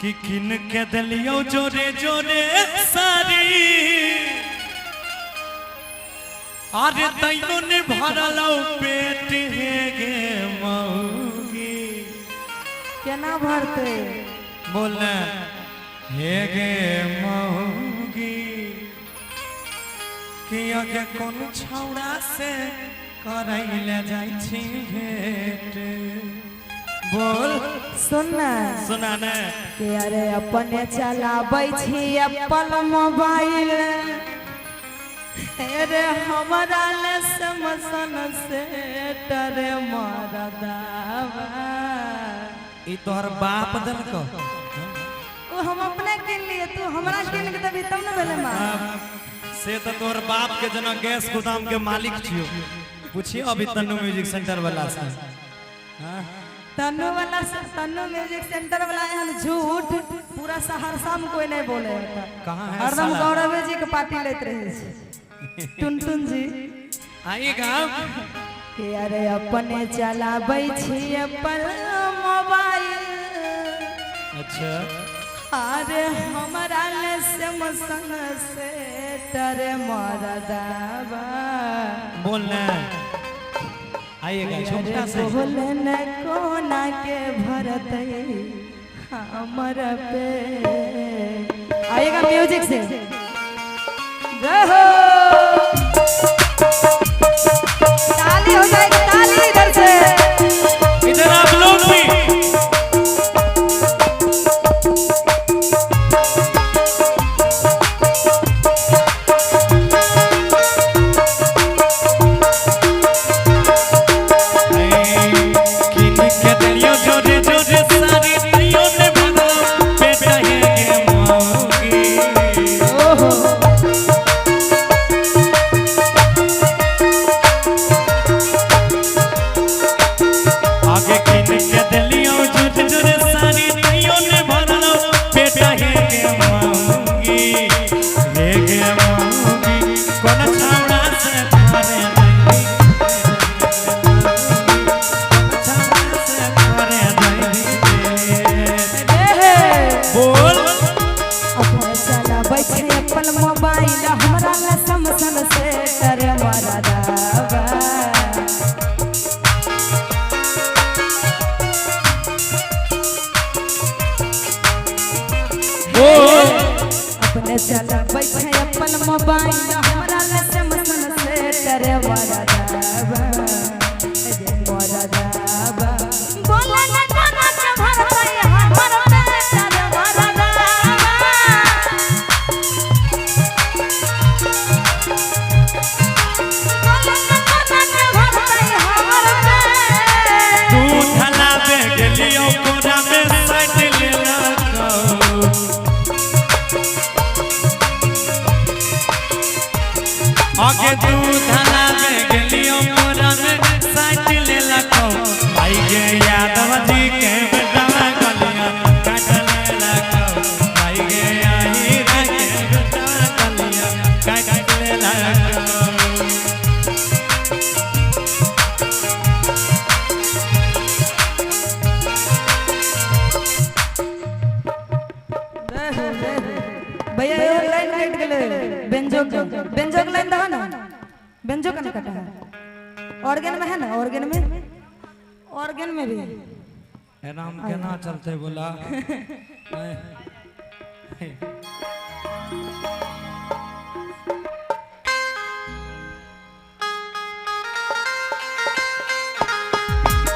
कि किन के देलियो जोरे जोरे साड़ी अरे तैनो ने भरलो पेट हे गे मौगी। केना भरतै? बोल हे गे मौगी, किया के कोन छौड़ा से करैले जाइ छी भेट? बोल। सुन ना। सुना ने। के अरे अपने चलाबै छी एप्पल मोबाइल, अरे हमरा ले समसन से टरे मरदावा। ई तोहर बाप देलको? ओ हम अपने किन लिए, तू हमरा किन के तभी तब न भेलै माँ। से तो तोहर बाप के जना गैस गोदाम के मालिक छियो, पूछियो अभी तन्नू म्यूजिक सेंटर वाला से। हाँ? तन्नू वाला, तन्नू म्यूजिक सेंटर वाला एहन झूठ पूरा सहरसा में कोई नहीं बोले होता। कहाँ है हरदम साला? गौरवे जी के पार्टी लेते रहे छै टुनटुन जी। आइएगा। के अरे अपने चलाबै छी अपन मोबाइल। अच्छा। अरे हमरा ले सैमसंग से तर मरदावा। बोल ना, आइएगा झुमका से। बोल न, कोना के भरतै हमर पे? आइएगा म्यूजिक से। जय हो, ताली हो जाएगी, ताली इधर से। इधर आप लोग भी। किन के दिलियो जोरे जोरे सारी तैयो ने भरो पेट हे गे मौगी। ओहो। आगे किन के दिलियो जोरे जोरे सारी तैयो ने भरो पेट हे गे मौगी, हे गे मौगी, कोन छावड़ा से करे जाई, छावड़ा से करे जाई? ए। बोल। अपने चलाबै छै अपन मोबाइल, हमरा ले सैमसंग से तर मरदावा। बोल। अपने चलाबै छै अपन मोबाइल, हमरा ले सैमसंग से तर मरदावा, रे मरदावा। बोल न, कोना के भरतै हमर पेट रे मरदावा? बोल न, कोना के भरतै हमर पेट? तू थलाबे गेलियो कोरा में साइड लेलको, आगे तू थलाबे गेलियो कोरा में साइड लेलको, भाई के यादव जी के बेटा गलिया काट लेलको, भाई के आई रे के बेटा गलिया काट लेलको। जय हो, जय हो। भैया, ये लाइन कट गेलै बेंजो के। बेंजो के लाइन दहो ना, बेंजो का ना कटा है। ऑर्गन में है ना, ऑर्गन में, ऑर्गन में भी। नाम केना चलते बोला?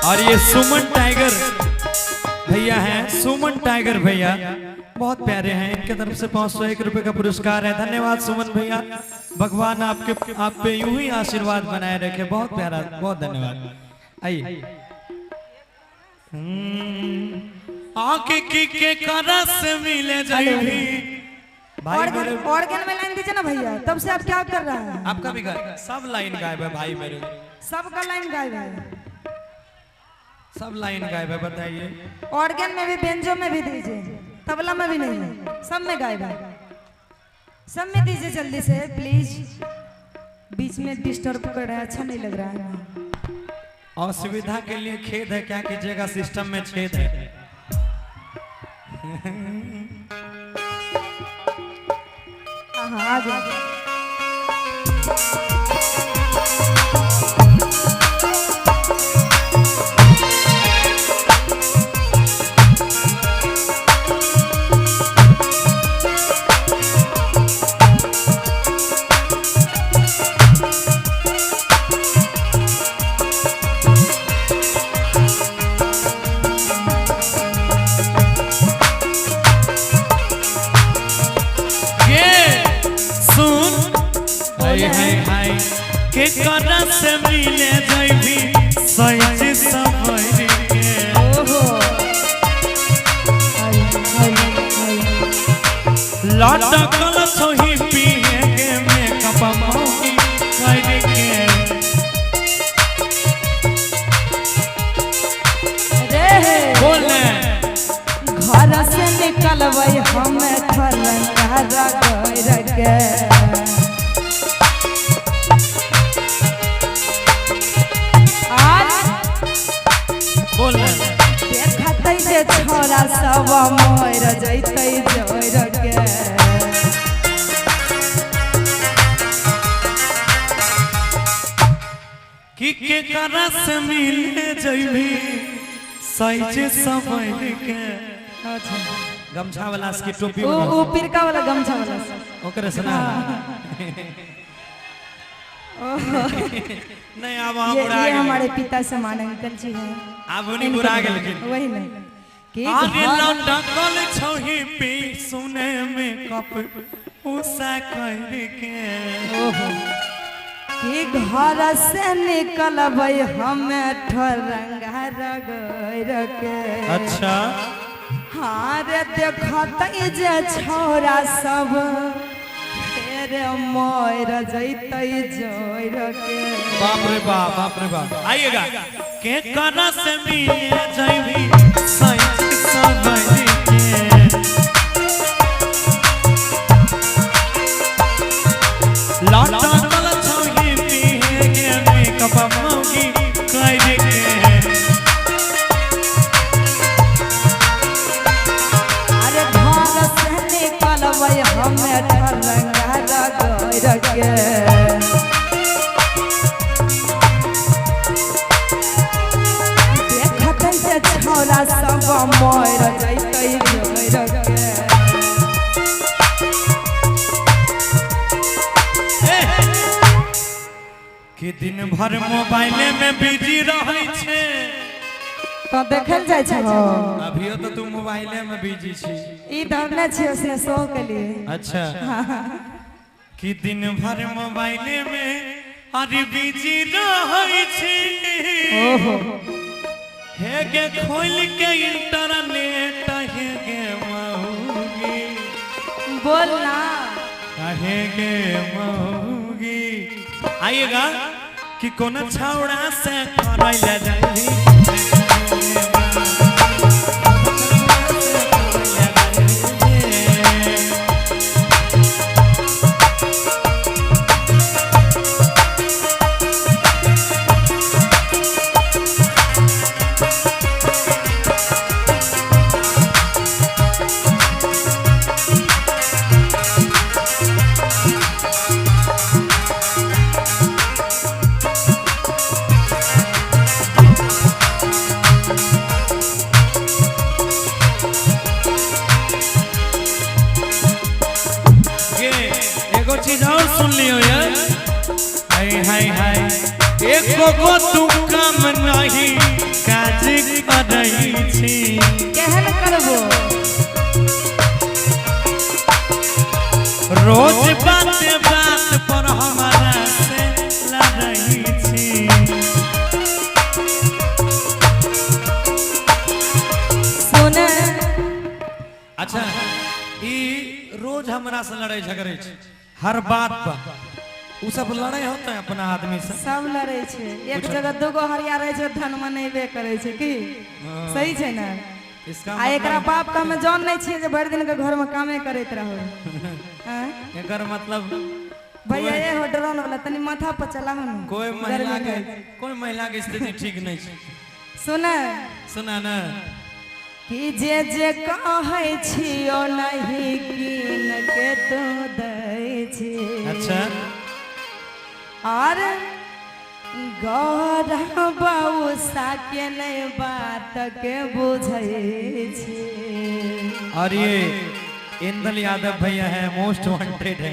और ये सुमन टाइगर भैया हैं, सुमन टाइगर भैया बहुत प्यारे हैं। इनके तरफ से 501 रुपए का पुरस्कार है। धन्यवाद सुमन भैया, भगवान आपके आप पे यूं ही आशीर्वाद बनाए रखे। बहुत प्यारा, बहुत धन्यवाद। आइए। आके की के करस मिले जाई भी भाई। ऑर्गन मेरे। ऑर्गन में लाइन दीजिए ना भैया, तब से आप क्या कर रहे हैं? आपका भी गायब, सब लाइन गायब है भाई मेरे। सबका लाइन गायब है। सब लाइन गायब है, बताइए। ऑर्गन में भी, बेंजो में भी दीजिए, तबला में भी नहीं है, सब में गायब है। सब में दीजिए जल्दी से प्लीज। बीच में डिस्टर्ब कर रहा है, अच्छा नहीं लग रहा है। असुविधा के लिए खेद है, क्या कीजिएगा, सिस्टम में छेद है। हाँ आ जा। ये सुन, हाय हाय हाय, के करा से मिले जइबी सच सबर के। ओहो हाय हाय हाय। लटकल छोही पिए के मेकअप मौकी कर के। रे बोले। घर से निकलबै हम ठरंगा कर के। आज बोले। देखतै जे छोरा सब मर जैतै जोर के। कि के करा से मिले जइबी सच सबर के। अच्छा। गमछा वाला की टोपी ऊ वाला। ऊ पिरका वाला गमछा वाला से। ओकरे सुना ओहो। नहीं, अब हम ये बुरा ये गेल। हमारे पिता समान अंकल जी हैं। आब उन्हीं बुरा गेलखिन। वही नहीं कि आगे घर लटकल छही पी सुने में कप उषा कर के। ओहो कि घर से निकलबै हम ठरंगा रगड़ के। अच्छा। हाँ रे देखतै जे छौरा सब फेर मर जैतै जोर के। बाप रे बाप, बाप रे बाप। आइएगा, के करा से मिले जइबी सच सबर के। लटकल छही पी के मेकअप मौगी कर के। अरे घर से निकलबै हम ठरंगा रगड़ के। देखतै जे छौरा सब मर जैतै जोर के। कि दिन भर मोबाइल में बिजी रहै छै। तो देखल जाइ छै हो। अभियो तो तू मोबाइले में बिजी छी। ई तऽ हम नहि छियै से शो के लिए। अच्छा, कि दिन भर मोबाइल में अरे बिजी रहै छै। ओहो। हे गे खोल के इंटरनेट, हे गे मौगी। बोल ना। हे गे मौगी, आइएगा कि कोनो छौड़ा से करैला जाई। ये एगो चीज और सुन लियो यार, हाय हाय हाय, एको गो तू काम नहीं काज करै छी। केहन करबो? रोज बात बात पर हमारा से लड़ै छी। सुन। अच्छा, ई रोज हमरा से लड़ै झगड़ै छै हर बात पर। उ सब लड़ै होते अपना आदमी से। सब लड़ै छै, एक जगह दूगो हरिया रहै छै, धन मनेबे करै छै। की सही छै ने? इसका आ एकरा बाप के हमे जान नहीं छियै जे भरि दिन के घर में कामे करैत रहो। आँय? एकर मतलब भैया ये हो ड्रोन वाला तनी माथा पर चलाहो ने। कोई महिला गर्मी के में। कोई महिला के स्थिति ठीक नहीं छै। सुन। सुना ना। कि जे जे कहै छियो नहीं कीन के तू दै छी। अच्छा। और गौरव के नहीं बात के बुझै छी। और ये इंदल यादव भैया है, मोस्ट वांटेड है,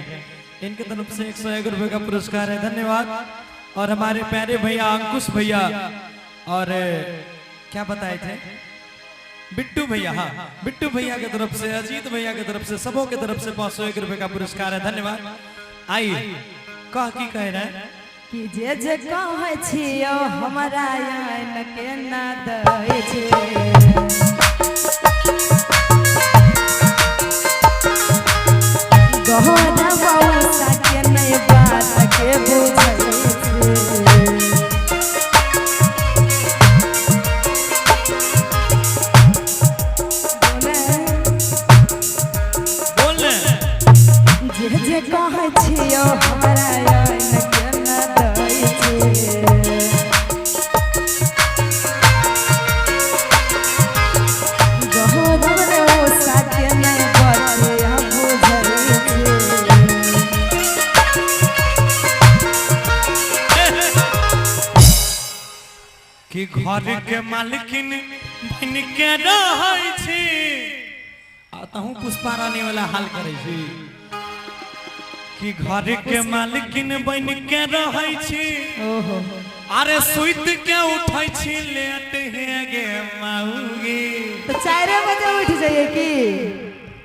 इनके तरफ से 101 रुपए का पुरस्कार है, धन्यवाद। और हमारे प्यारे भैया अंकुश भैया और क्या बताए थे, बिट्टू भैया, हाँ बिट्टू भैया की तरफ से, अजीत भैया की तरफ से, सबों की तरफ से 501 रुपए का पुरस्कार है, धन्यवाद। आइए कह की कह रहे हैं कि जे जे कहै छियो हमरा आइन के ना दै छै। गौरव के नहीं बात के बुझै छै। बोले। बोल। जे जे कहै छियो हमरा आइन के ना दै छै। गौरव रे ओसा के नहीं बतिया बुझै छै। कि घर के मालकिन बन के रहै छी आ तहूँ पुष्पा रानी वाला हाल करै छी। कि घर के मालकिन बन के रहै छी, ओहो। अरे सुइत के उठै छी लेट हे गे माउगी। तो 4 बजे उठ जाइए की?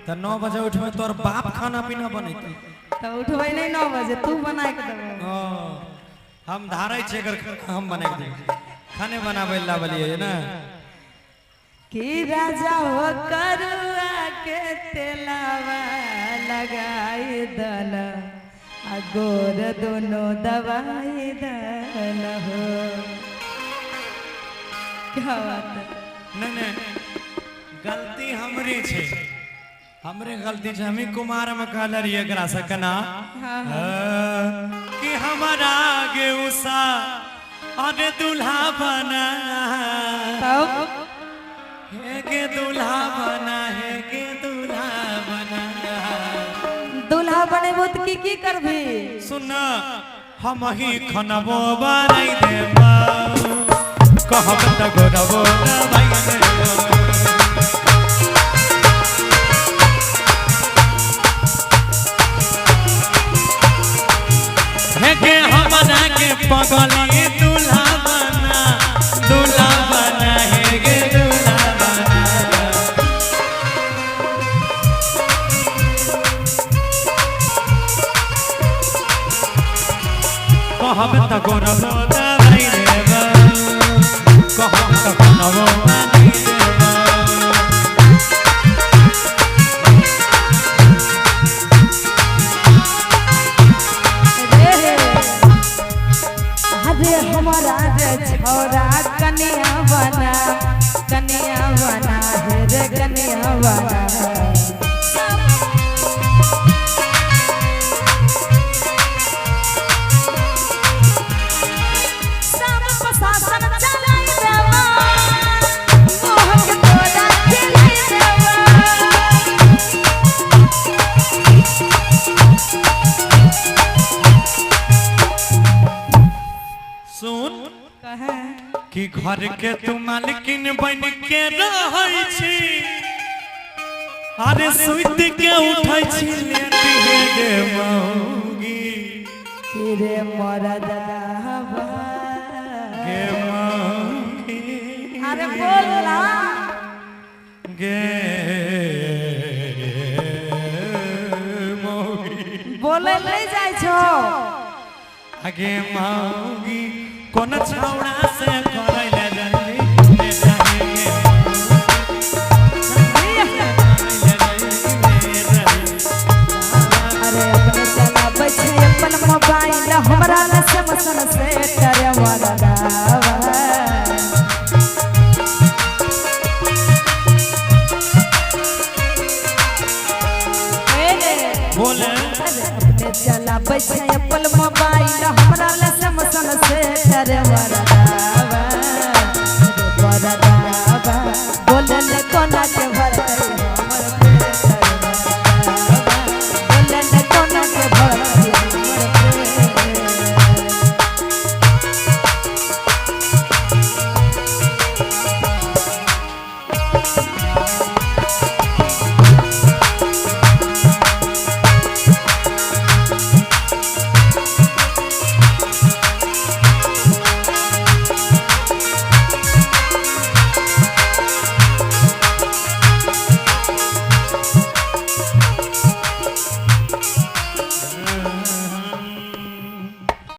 तऽ 9 बजे उठबै तोर बाप खाना पीना बनेतै। तो उठबै नहीं 9 बजे, तू बना के देबो। ओ, हम धारै छियै एकर खाना हम बना के देबै, खाने बनाबै लए लाबलियै ने। कि राजा हो करुआ के तेलावा लगाई दल आ गोर दोनों दवाई दल हो। क्या बात है। नहीं नहीं, गलती हमरे छै, हमरे गलती छै। हमी कुमार में कहले रहियै एकरा से केना हाँ। कि हमारा गे उषा अरे दूल्हा बना, तब हे गे दूल्हा बना, हे गे दूल्हा बना। दूल्हा बनेबो तो की की करबी? सुन, हम ही खनबो बनाई देबो, कहब त गोरबो दबाई देबो। हे गे हमरा के पगली दूल्हा बना, दूल्हा बना, हे गे दूल्हा बना। कहब त गोरबो दबाई देबो, कहब त खनबो बनाई देबो। रे रे, अरे हमारा रे छौरा कनिया बना, कनिया बना, हे रे कनिया बना। सब प्रशासन चलाई देवा, मोह के तोरा खिलाई देवा। सुन। कहे। कि घर के तू मालकिन बन के रहै छी, अरे सुति के उठै छी लेट हे गे मौगी। कि रे मरदवा गे मौगी। अरे बोल ना। गे मौगी। बोले नहीं जाइ छो। आगे मौगी कोन छौड़ा से करै ले जल्दी बेटा हे गे अरे अपने चलाबै छै अपन मोबाइल, हमरा लए सैमसंग सेट रे मरदवा। बोले। अरे अपने चलाबै छै अपन मोबाइल, हमरा लए सैमसंग सेट रे मरदवा। रे मरदवा बोल। देले कोना के भर।